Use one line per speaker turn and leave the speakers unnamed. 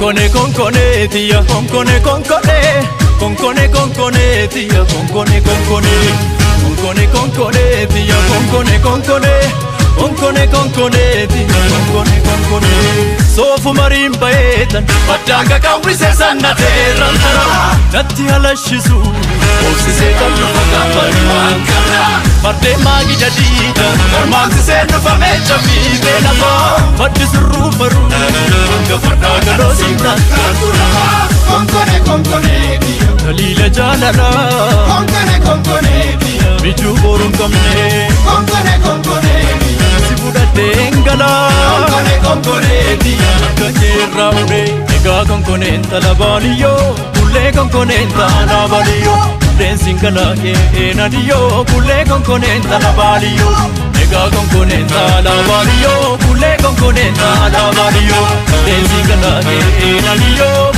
Konkone konkone tiyya konkone konkone konkone konkone tiyya konkone konkone konkone konkone tiyya konkone konkone konkone konkone tiyya konkone konkone soofu mariin bayeetan baddaanga qawwisee sannateerran tara natti halashisu obsisee kan dhufa gaafari waan kana fardeen maagi jadiida mormaansisee dhufa meecha fiixee lafaa maddi surruu faruu hanga fardaa galoo siintaan
Konkone konkone biyya.
Taliila jaalalaa
Konkone konkone biyya.
Mijuu boruu hin qabne
Konkone konkone biyya.
Si fudhadheen galaa
Konkone konkone biyya.
Akka keerraa uree egaa konkoneen tala baaliyyoo kullee konkoneen tala baaliyyoo kulleen singalaa keenadiyyoo kullee konkoneen tala baaliyyoo egaa konkoneen tala baaliyyoo kullee konkoneen tala baaliyyoo kulleen singalaa keenadiyyoo.